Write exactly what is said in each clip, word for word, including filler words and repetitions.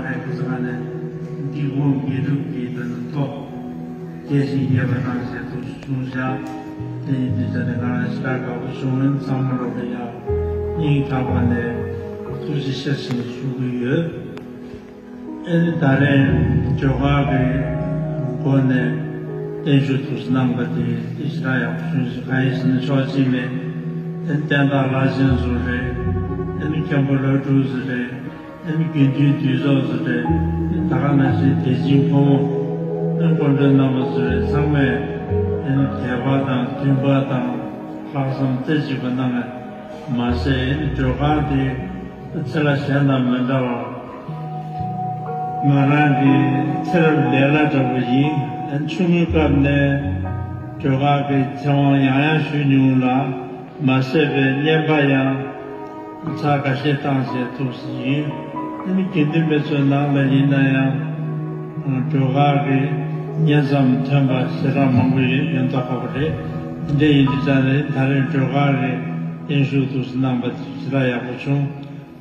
ཁ་ཡི་སྐུ་ཚེ་ཁ་ནས་འདི་ཁོང་དགེ་སྒྲུབ་ཀྱི་དོན་དུ་ཐོག་རྒྱས་ཤིང་རྒྱས་པ་གནང་ཞེས་ཐུགས་སུ་ཆུང་བཞག་དེ་ཡིན་དུས་ཙམ་ནས་ང་རང་ཞེ་དྲག་དགའ་པོ་བྱུང་། སྔོན་ཚང་མ་ལོག་གི་ཡང་སྙིང་ཐག་པ་ནས་ཐུགས་རྗེ་ཆེ་ཞེས་ཞུ་གི་ཡོད། ཨེ་ནི་ད་རེས་ཇོ་ཁང་གི་སྒོ་ནས་བརྟན་བཞུགས་ཐུགས་སུ་གནང་པ་དེ་དེ་ཞེ་དྲག་ཡག་པོ་བྱུང་ཞིང་། གང་ཡིན་ཟེར་ན་ཕྱོགས་གཅིག་ནས་ཨེ་ནི་བསྟན་བདག་བླ་ཆེན་ཚོ་རེད། ཨེ་ནི་མཁན་པོ་ལྷ་སྒྲུབ་ཚོ་རེད། ཨེ་ནི་དགེ་འདུན་འདུས་ཚོགས་ཚོ་རེད། ཨེ་ནི་ད་ག་ནང་བཞིན་དད་ཅན་ཕོ་མོ་ཨེ་ནི་སྐུ་མགྲོན་རྣམ་པ་ཚོ་རེད། ཚང་མས་ཨེ་ནི་དད་པ་དང་མཐུན་པ་དང་ལྷག་བསམ་རྩེ་གཅིག་པ་གནང་བས་མ་ཟད། ཨེ་ནི་ཇོ་ཁང་དེ་ཚེ་ལ་གཞན་དང་མི་འདྲ་བར་ང་རང་གི་ཚེ་རབས་ལས་སླ་འདྲ་པོ་ཡིན། ཨེ་ནི་ཆུང་ངུའི་སྐབས་ནས་ཇོ་ཁང་གི་ཚེ་དབང་ཡང་ཡང་ཞུ་མྱོང་ལ། མ་ཟད་པའི་བསྙེན་པ་ཡང་ཚར་ཁ་ཤས་བཏང་བྱས་ཐུབ་ཟིན་ཡིན། ཨ་ནི་དགེ་འདུན་པ་ཚོའི་ནང་ལ་ཡིན་ན་ཡང་། ཨ། སྒྲོལ་དཀར་གྱི་བསྙེན་མཚམས་ཐོན་པ་ཞེ་དྲག་མང་པོ་ཡོད། ཡོད་མདོག་ཁ་པོ་རེད། འདི་འདྲ་ཡིན་དུས་ཙང་ནས་ད་རེས་སྒྲོལ་དཀར་གྱི་བརྟན་བཞུགས་འདུག་སེ་གནང་པ་ཞེ་དྲག་ཡག་པོ་བྱུང་།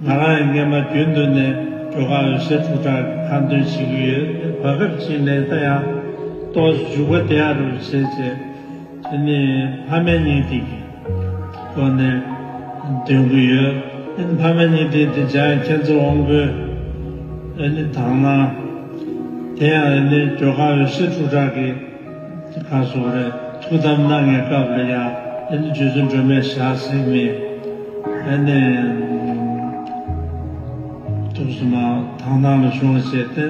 ང་རང་ཡང་སྔས་མ་རྒྱུན་དུ་ནས་སྒྲོལ་དཀར་འོད་ཟེར་ཕྲུག་གྲགས་ཀྱི་ཁ་འདོན་བྱེད་ཀྱི་ཡོད། བར་སྐབས་ཅིག་ནས་ད་ཡང་ཏོག་ཙམ་མཇུག་པ་དེ་ཡག་རུ་བྱས་བྱས། དེ་ནས་ཕ་མའི་སྙིང་ཐིག་གི་སྒོ་ནས་འདོན་གྱི་ཡོད། ཨ་ནི་ཕ་མའི་སྙིང་ཐིག་དེ་འཇམ་དབྱངས་མཁྱེན་བརྩེ་དབང་པོས། ཨ་ནི་དག་སྣང་དེ་ཡང་ཨ་ནི་སྒྲོལ་དཀར་འོད་ཟེར་ཕྲུག་གྲགས་ཀྱི་ག་སོགས་རེད། ཐུགས་དམ་གནང་བའི་སྐབས་ལ་ཡང་ཨ་ནི་རྗེ་བཙུན་སྒྲོལ་མས་ཞལ་གཟིགས་ནས། ཨ་ནི་ཐུགས་སུ་མ་དག་སྣང་ལ་བྱུང་བ་བྱས་ཏེ།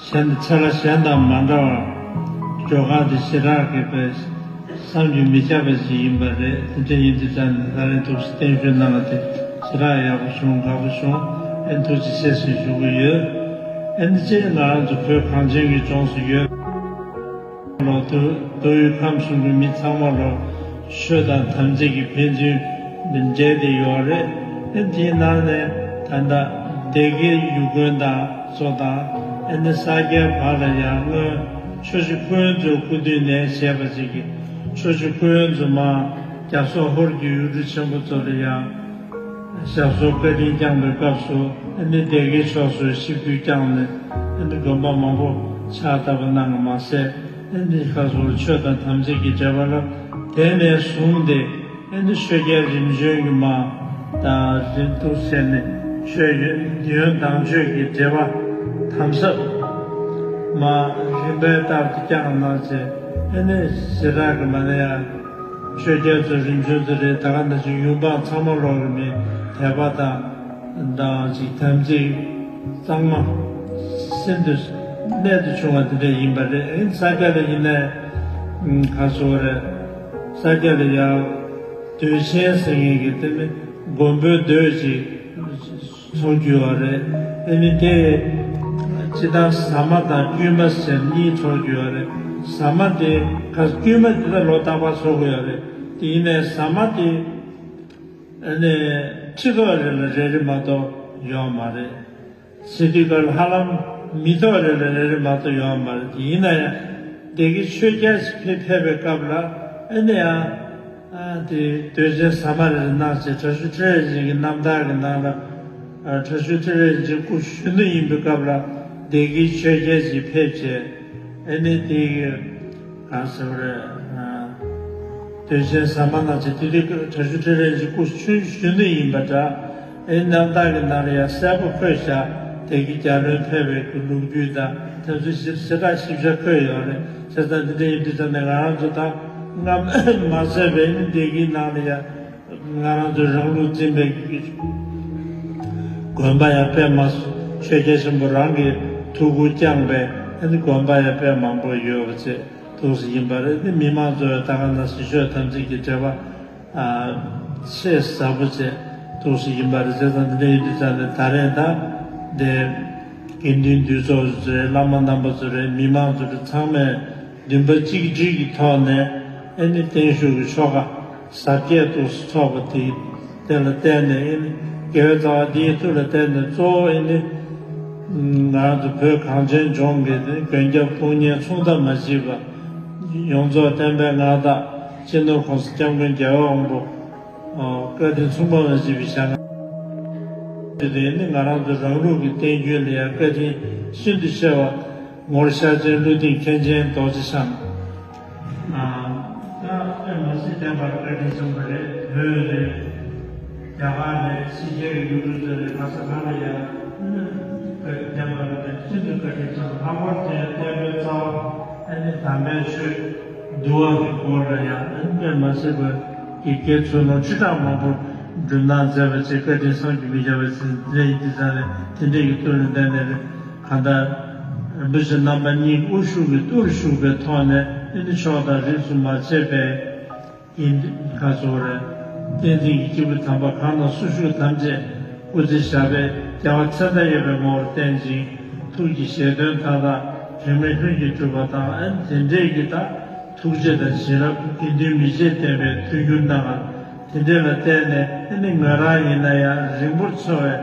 གཞན་ཚེ་ལ་གཞན་དང་མ་འདྲ་བར་སྒྲོལ་དཀར་དེ་ཞེ་དྲག་གི་པའི་བསམ་གྱིས་མི་ཁྱབ་པ་ཞིག་ཡིན་པ་རེད། དེ་འདྲ་ཡིན་དུས་ཙང་ནས་ད་རེས་ཐུགས་སུ་བརྟན་བཞུགས་གནང་བ་དེ་ཞེ་དྲག་ཡག་པོ་བྱུང་། དགའ་པོ་བྱུང་། ཨེ་ཐུགས་རྗེ་ཆེ་ཞེས་ཞུ་གི་ཡོད། ཨེ་འདི་ཕྱིར་ང་རང་ཚོ་བོད་གངས་ཅན་གྱི་ལྗོངས་སུ་ཡོད། ལོ་དུ་མདོ་དབུས་ཁམས་གསུམ་གྱི་མི་ཚང་མ་ལོ་ཆོས་དང་དམ་ཚིག་གི་ཕན་ཚུན་འབྲེལ་ཏེ་ཡོད་རེད། ཨེ་དེའི་ནང་ནས་ད་ལྟ་སྡེ་དགེ་ཡུལ་དགོན་དང་སོགས་དང་། ཨེ་ནི་ས་སྐྱའི་བར་ལ་ཡང་སྔོན་ཆོས་རྗེ་ཁུ་དབོན་མཚོའི་སྐུ་དུས་ནས་བྱས་པ་ཅིག་གིས། ཆོས་རྗེ་ཁུ་དབོན་མཚོ་མར་རྒྱ་མཚོ་ཧོར་གྱི་ཡུལ་གྲུ་ཆེན་པོ་ཚོ་ལ་ཡང་ཞབས་སོར་བཀའ་དྲིན་བསྐྱངས་པའི་སྐབས་སུ། ཨ་ནི་སྡེ་དགེ་ཕྱོགས་སུ་ཆིབས་བསྒྱུར་བསྐྱངས་ནས། ཨ་ནི་དགོན་པ་མང་པོ་ཕྱག་བཏབ་པ་གནང་བ་མ་ཟད། ཨ་ནི་ཁ་སོར་ཆོས་དང་དམ་ཚིག་གི་འབྲེལ་བ་ལ་དེ་ནས་བཟུང་སྟེ། ཨ་ནི་ཆོས་རྒྱལ་རིམ་བྱོན་གྱི་མ་དང་རིམ་གྲོ་བྱས་ནས་ཆོས་ཡོན་ཡོན་དང་ཆོས་ཀྱི་འབྲེལ་བ་དམ་ཟབ་མ་རིམ་པས་ལྟར་དུ་བསྐྱངས་གནང་བྱས། ཨ་ནི་ཞེ་དྲག་གི་མ་ནི་ཡང་ཆོས་རྒྱལ་ཚོ་རིམ་བྱོན་ཚོ་རེད། ད་ག་ནང་བཞིན་ཡུམ་འབངས་ཚང་མ་ལོག་གི་མི་དད་པ་དང་། དང་ཅིག་དམ་ཚིག་གཙང་མ་ཤིན་ཏུ་གནད་དུ་བྱུང་བ་དེ་འདྲ་ཡིན་པ་རེད། ཨེ་ས་སྐྱ་ལ་ཡིན་ནའི་ག་སོ་རེད། ས་སྐྱ་ལ་ཡང་མདོས་ཆེན་ཟེར་མཁན་གྱི་དེ་ནི་མགོན་པོའི་མདོས་ཅིག་འཚོགས་རྒྱུ་ཡོད་རེད། ཨེ་ནི་དེ་སྤྱི་བཏང་ཟ་མ་དང་དཀྱུས་མ་ཟེར་གཉིས་འཚོགས་རྒྱུ་ཡོད་རེད། ཟ་མ་དེ་ག་དཀྱུས་མ་དེ་ད་ལོ་རྟག་པར་འཚོགས་ཀྱི་ཡོད་རེད། དེ་ཡིན་ནའི་ཟ་མ་དེ། ཨ་ནི་ཁྲི་ཐོག་རེ་ལ་རེ་རེ་མ་གཏོགས་ཡོད་མ་རེད། ཟེར་དུས་ཀ་ལ་ཧ་ལམ་མི་ཐོག་རེ་ལ་རེ་རེ་མ་གཏོགས་ཡོད་མ་རེད། ཡིན་ན་ཡང་སྡེ་དགེ་ཆོས་རྒྱལ་ཞིག་ཕེབས་ཕེབས་པའི་སྐབས་ལ། ཨ་ནི་ཡང་ཨ་དེ་མདོས་ཆེན་ཟ་མ་རེ་རེ་གནང་བྱས། དྲག་ཤུལ་ཁྲི་རལ་ཅན་གྱི་རྣམ་ཐར་གྱི་ནང་ལ། ཨ་དྲག་ཤུལ་ཁྲི་རལ་ཅན་སྐུ་གཞོན་ནུ་ཡིན་པའི་སྐབས་ལ་སྡེ་དགེ་ཆོས་རྒྱལ་ཞིག་ཕེབས་བྱས། ཨ་ནི་དེ་གི་ག་ཟེར་བ་རེད། ཨ་མདོས་ཆེན་ཟ་མ་གནང་བྱས། དེ་དུས་དྲག་ཤུལ་ཁྲི་རལ་གྱི་སྐུ་གཞོན་གཞོན་ནུ་ཡིན་པ་འདྲ། ཨེ་རྣམ་ཐར་གྱི་ནང་ལ་ཡང་གསལ་པོ་འཁོད་བཞག་སྡེ་དགེ་རྒྱལ་བློན་ཕེབས་པའི་གི་ལོ་རྒྱུས་དང་དེ་ཚོ་ཞིབ་ཞིབ་ཕྲ་ཞིབ་ཕྲ་འཁོད་ཡོད་རེད། བྱས་ཙང་འདི་འདྲ་ཡིན་དུས་ཙང་ནས་ང་རང་ཚོ་ད་སྔ་མ་མ་ཟད་པའི་ནི་སྡེ་དགེའི་ནང་ལ་ཡང་། ང་རང་ཚོའི་རང་ལུགས་འཛིན་པའི་དགོན་པ་ཡང་དཔེ་མང་། ཆོས་རྒྱལ་ཆེན་པོ་རང་གིས་ཐུགས་ཁུར་བསྐྱངས་པའི་ཨ་ནི་དགོན་པ་ཡང་དཔེ་མང་པོ་ཡོད་པ་བཅས་འདུག་སེ་ཡིན་པ་རེད། ཨ་ནི་མི་མང་ཚོའི་ད་ག་ནང་བཞིན་ཆོས་དམ་ཚིག་གི་འབྲེལ་བ་ཨ་ཆེས་ཟབ་པོ་བཅས་འདུག་སེ་ཡིན་པ་རེད། བྱས་ཙང་འདི་འདྲ་ཡིན་དུས་ཙང་ནས་ད་རེས་ད་འདི་དགེ་འདུན་འདུས་ཚོགས་ཚོ་རེད། བླ་མ་རྣམ་པ་ཚོ་རེད། མི་མང་ཚོ་རེད། ཚང་མས་འདུན་པ་གཅིག་སྒྲིལ་གྱི་ཐོག་ནས་ཨ་ནི་བརྟན་བཞུགས་ཀྱི་ཆོ་ག་གཟབ་རྒྱས་འདུག་སེ་འཚོགས་པ་དེ་དེ་ལ་བརྟེན་ནས། ཨ་ནི་དགེ་བའི་རྩ་བ་འདིའི་མཐུ་ལ་བརྟེན་ནས། གཙོ་བོ་ཨ་ནི་ང་རང་ཚོ་བོད་གངས་ཅན་ལྗོངས་ཀྱི་ནི་མགོན་སྐྱབས་དཔུང་གཉེན་མཚུངས་ཟླ་མ་མཆིས་པ། ཡོངས་རྫོགས་བསྟན་པའི་མངའ་བདག་སྤྱི་ནོར་༸གོང་ས་༸སྐྱབས་མགོན་རྒྱལ་བའི་དབང་པོ་བཀའ་དྲིན་མཚུངས་པ་མ་མཆིས་པའི་ཞལ་སྔ་ དེ་ནི་ང་རང་ཚོ་རང་ལུགས་ཀྱི་བསྟན་རྒྱུན་ལ་ཡང་བཀའ་དྲིན་ཤིན་ཏུ་ཆེ་བ། ངོར་ཤར་ཆེན་ཀླུ་ལྡིང་མཁན་ཆེན་རྡོ་རྗེ་འཆང་། ད་དཔེ་མ་སྲིད་བསྟན་པར་བཀའ་དྲིན་ཆེན་པོ་རེད། བོད་རེད། རྒྱ་གར་རེད། ཕྱི་རྒྱལ་གྱི་ཡུལ་གྲུ་ཚོ་རེད། ག་ས་ག་ལ་ཡང་བསྟན་པ་ལ་ནི་ཤིན་ཏུ་བཀའ་དྲིན་ཆེན་པོ། ལྷག་པར་དེ་བསྟན་པའི་རྩ་བ་ཨ་ནི་དམ་པའི་ཆོས་འདུལ་བ་གི་སྐོར་ལ་ཡང་ཨ་ནི་དཔེ་མ་སྲིད་པ་གི་དགེ་ཚུལ་སློང་ཁྲི་ཕྲག་མང་པོ་སྒྲུབ་གནང་མཛད་པ་བཅས་བཀའ་དྲིན་བསམ་གྱིས་མི་ཁྱབ་པ་ཞིག་འདི་འདྲ་ཡིན། དེ་ཙང་ནས་དེ་འདྲས་ཀྱི་ཐོག་ནས་བསྟན་ནས་རེད། གང་ལྟར་རིན་པོ་ཆེ་རྣམ་པ་གཉིས་དབུ་བཞུགས་ཀྱི་ཏུ་རུ་བཞུགས་པའི་ཐོག་ནས་ཨ་ནི་ཕྱོགས་དང་རིས་སུ་མ་ཆད་པའི་ཡིན་ག་སོགས་རེད། བསྟན་འཛིན་གྱི་སྐྱེས་བུ་དམ་པ་གང་དང་སུ་བཞུགས་ཐམས་ཅད་སྐུ་ཚེ་ཞབས་པད་རྒྱལ་བ་མཚན་རྟགས་ཡོད་པའི་ངོ་བོར་བརྟན་ཅིང་། ཐུགས་ཀྱི་བཞེད་དོན་མཐའ་དག་དོན་མེད་ལྷུན་གྱིས་གྲུབ་པ་དང་། ཨ་ནི་དེ་འདྲས་ཀྱི་ད་ཐུགས་རྗེ་དང་བྱིན་རླབས་དགེ་འདུན་མི་བརྗེད་བསྟན་པའི་མཐུན་འགྱུར་གནང་བ་དེ་འདྲས་ལ་བརྟེན་ནས་ཨ་ནི་ང་རང་ཡིན་ན་ཡང་རིང་པོར་འཚོ་བའི་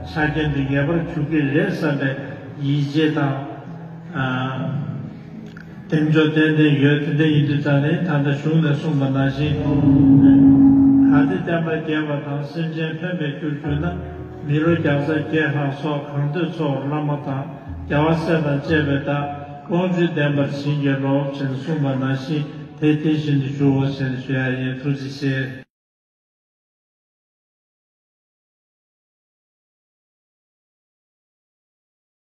ཆ་རྐྱེན་དེ་ངེས་པར་འབྱུང་གི་རེད་བསམ་པའི་ཡིད་ཆེས་དང་། ཨ། གདེང་འཇོག་ཏན་ཏན་ཡོད། དེ་འདྲ་ཡིན་དུས་ཙང་ནས་ད་ལྟ་གཞུང་ནས་གསུངས་པ་ནང་བཞིན། གལ་ཏེ་བསྟན་པ་རྒྱས་པ་དང་སེམས་ཅན་ཕན་པའི་རྒྱུར་གྱུར་ན། མི་རོ་བརྒྱ་རྩ་བརྒྱད་ལྷག་སོགས་གང་འདོད་ཚོགས་བླ་མ་དང་རྒྱལ་བ་སྲས་དང་བཅས་པའི་བདག་དབང་ཕྱུག་བདེན་པར་བྱིན་གྱིས་རློབས་ཞེས་གསུངས་པ་ནང་བཞིན་དེ་དེ་བཞིན་དུ་ཞུའོ་ཞེས་ཞུ་ཡ་ཡིན། ཐུགས་རྗེ་ཆེ།